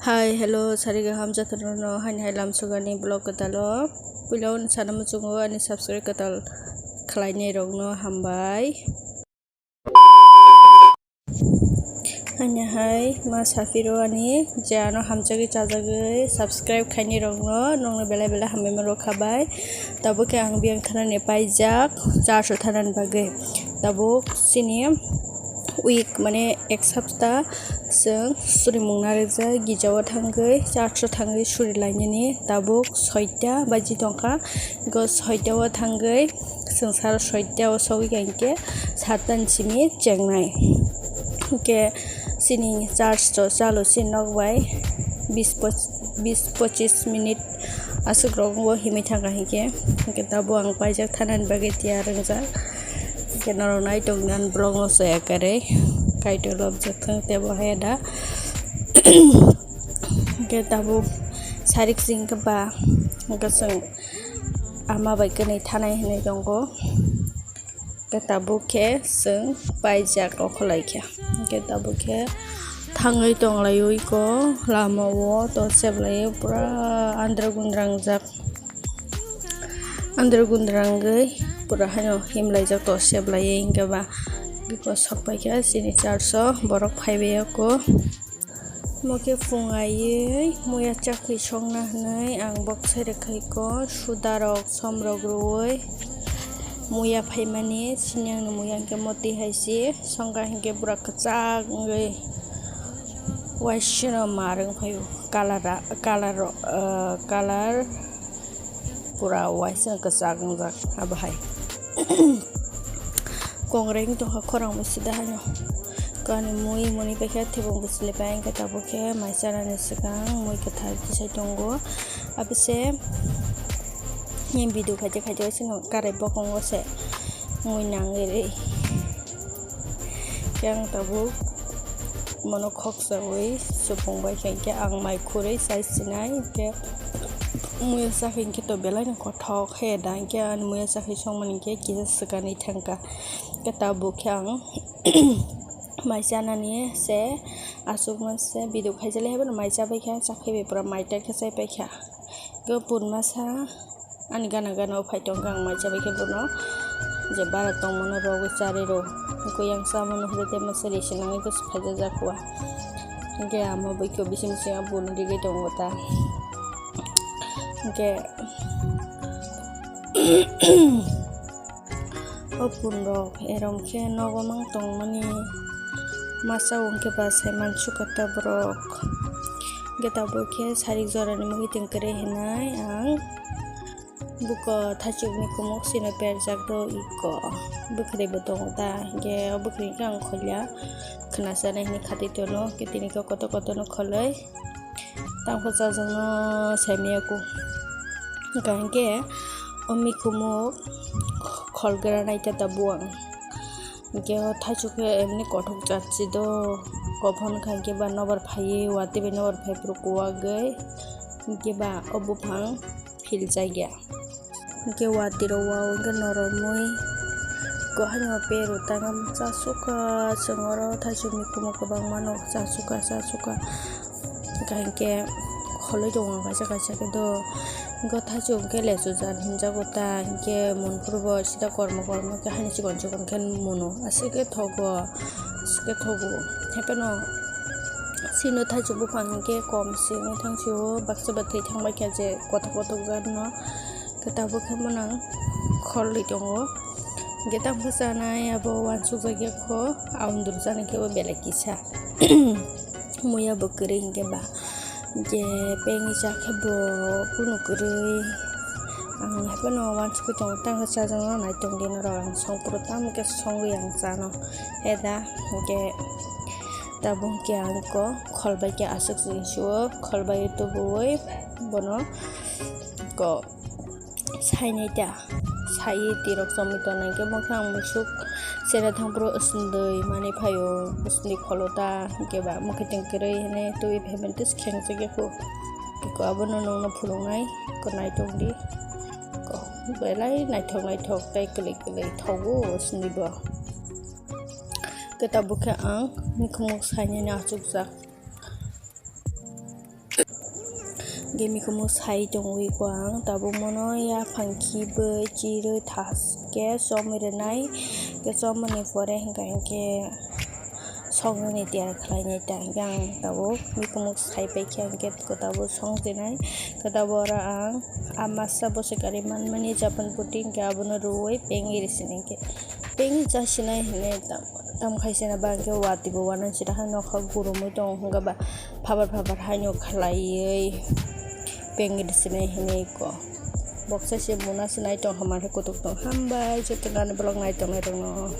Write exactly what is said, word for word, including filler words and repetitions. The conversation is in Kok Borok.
Hi, hello, sari kaham jotono no, haini hai lamsugani vlog kwtalo. Puila o sana muchungo ani subscribe kwtal khlainai rokno hambai. Haini hai ma saphiro ani je ano hamjagwi chajagwi subscribe khainai rokno nokno belai belai hambai ma rok khabai. Tabuk khe ang biyang thanani paijak charso thanani bagwi. Tabuk chini week mane ek sapta chwng surimung narwkjak, gija o thangwi church o thangwi suri lainani. Tabuk soita baji tongkha, go soita o thangwi chwng sal soita o sogwi kha hinkhe satta ni simi chengnai. Hinkhe chini church o chalo chini nok bai bis poch-, bis pochis minute aswk rok bo himwi thangkha hinkhe, hinkhe tabuk ang paijak thanani bagwi tiyar wngjak. Hinkhe norok nai tongdi ani vlog no chaya kwrwi, Kaitor lobjak thung tei bo hai da. Hinkhe tabuk sarik sing khe ba hinkhe chwng ama bai kwnwi thanai hinwi tongo. Hinkhe tabuk khe chwng paijak okholai khe. Hinkhe tabuk khe thangwi tonglaio iko lama o to seblai pura andra gundra wngjak. Andra gundra wngwi pura haino himlaijak to seblaiwi hinkhe ba iko sok paikha chini church o borok phaibai oko. Omo khe phung aiwi muya chakwi songna hinwi ang bok sai rwkha iko suda rok som rok rwui muya phaimani chini ani muya hinkhe moti hai se songkha hinkhe pura kwchak wngwi waisano mar wng phaio colour colour colour. Pura waisa kwchak wngjak abo hai. Kongreng tongkha khorang bai sida haino. Kani mui muni paikha thibong bwsli pai hinkhe tabuk khe mai chanani swkang mui kwthar tisai tongo. Abose ni video khaite khaite waisa karai bokongo se mui nangwi rwi. Khe ang tabuk mono khoksawi supung bai khe, hinkhe ang mai khurui chai sinai, hinkhe muya chakha hinkhe to belai no kothok he da, hinkhe ani muya chakha songmani hinkhe kisa swkani thangkha. Khe tabuk khe ang mai chanani se aswkma se video khaijali hai bono mai chabai kha, chakhaibai pura mai ta khe chaipai kha. Khe pun masa. Ani gana gana o phai tongkha ang mai chabai khe bono je bara tongmano rogwi charwi rw. Kuyang chamano hwnkhe tei masa risi nangwi bwswk phaijajak kua. Hinkhe amo bwkhe bising bising o bun rigwi tongo ta. Hinkhe o bun rok erom khe nogo mang tongmani masa o hinkhe ba sai mansukha ta borok. Hinkhe tabuk khe sarik jorani mui tong kwrwi hinai ang. Buko thaichukni kumuk sino perjak do iko. Bwkhwrwi bo tongo ta, hinkhe o bwkhwrwi khe ang kholya khwnachanai hinwi khatwi tono, khe tini khe kotor kotor no kholwi tangkho chajakno saimaya kho. Hinkhe o mikhumuk kholgra naikhe ta buwang. Hinkhe o thaichuk khe emni kothok jat si do, kophon kha hinkhe ba nobar phaiwi watwi bai nobar phai phuru kuwagwi hinkhe ba o buphang. Philjakya. Hinkhe watwi rok wao hinkhe noromwi kwhaino pero tangma chasukha, chwng oro thaichukni kumu kwbangma no chasukha chasukha. Hinkhe kholwi tongo kaisa kaisa khe do. Hinkhe thaichuk hinkhe lesu jat hinjago ta, hinkhe mun phuru bo sida kormo kormo khe hani chikon chikon khe muno. Aswk khe thogo, aswk khe thogo. Haiphano chini thaichuk buphang hinkhe kom sini thang sio baksa bathai thang bai kha je kothok kothok jat no. Khe tabuk khe mwnang kholwi tongo. Hinkhe tamo chanai abo uansuk jakya kho, aundru chanai khe bo belai kisa. Muya bo kwrwi hinkhe ba je pengwi cha khe bo kunu kwrwi. Ang haiphano uansugwi tongo, tamo chajakno nai tongdi norok, ang songphuru tamo khe songwi ang chano heda. Hinkhe tabuk khe ang kho kholbai khe aswk se sio, kholbai tubuwi bono kho. Sainai ta, saiwi tirok chomwi tongnai khe, bo khe ang musuk sera thangphuru usndwi manwi phaio, usndwi kholo ta, hinkhe ba mwkhwtwng kwrwi hwnwi twiwi phaibai tei khengjak ya kho. Iko abono nokno phunuknai, iko naitokdi, iko belai naithok naithok tei kwlwi kwlwi thogo usndwi bo. Khe tabuk khe ang mikhumuk sainani achukjak. Hingke mikhumu sai tongwi ko ang tabuk mono yaphang khibai chirwi thaske chomwi rwnai. Hingke chomani pore hingka hingke songni tiyar khlainai ta hingke ang tabuk mikhumu sai paikhe hingke tabuk song dinai. Hingke tabuk oro ang a masa bwswk ari manmani japan puti hingke abono rwui pengwi rwsinai hingke pengwi chasinai hinwi tam, tam khaisina ba hingke watwi bo uanang sida hai nokha gurumwi tongo hingke ba phabar phabar haino khlaiwi pengwi rwsinai hinwi ko. Boksa se muna se naitong hama khe kutuk tong. Hambai joto nani vlog naitong naitongno.